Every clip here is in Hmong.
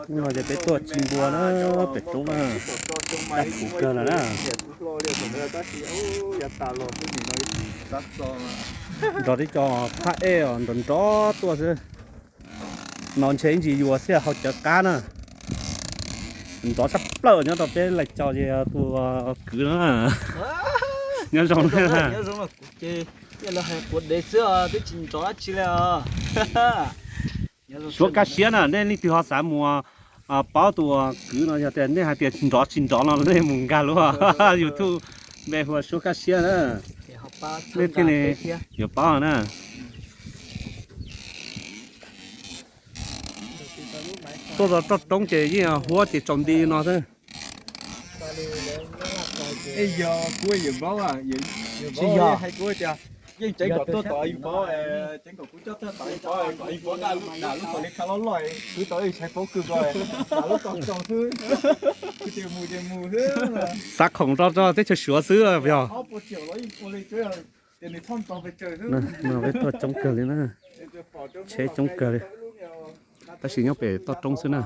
Hnub no ces peb tuaj ci npua na, pem roob na, daj puv kawg lawm na. Nrog tib co phab ej os nrov nrov tuaj xwb. No ntshe ib ntsis yuav thiaj haus cawv qab na. Nrov tshaj plaws nyob rau peb laij co ces tus kwv no na. Nyob zoo na. Suav kaj siab na, nej leej twg ho xav mus paub tus kwv no yog tias nej hais tias nrov tsis nrov no nej mus nkag lub YouTube npe hu ua Suav kaj siab na. Nej thiaj li yuav paub na. Tuaj txog toj roob ces yeej huab ces tsaus nti no xwb. Yog kuv yuav paub, tsis yog hais kuv tias yeej ceev kom tuaj tom ib pov, ceev kom kuv coj tuaj tom ib pov, kom ib pov dam lub kom li kha loj loj, kuv tau ib tshais paub kawg ko, dam lub kom tsaus xwb, kuv tias mus ces mus xwb. Xav khoom rau teb chaws Suav xwb yog. Peb tuaj coob kawg li na, tsheb coob kawg li, tab sis nyob pem toj roob xwb na.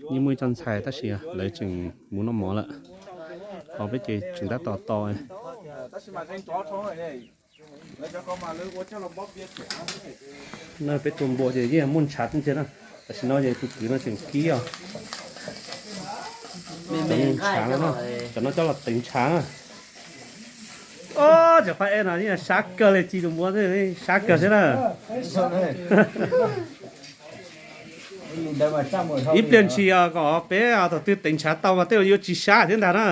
Yeej muaj ib co ntxhais tab sis lawv tseem mus noj mov lawm, ho peb ces tseem tab tom tos. Na peb tua npua ces yeej muaj ntshav tib ntxiag na, tam sim no ces tus kwv no tseem kib os. Cov ntshav no, cov no coj los teev ntshav na. Ob, cov phab ej no yeej sab kawg li, ci tus npua sab kawg thiab na. Ib pliag ntshis kom peb thaum twg teev ntshav tau mas tej zaum yuav tsis sab thiab ntag na.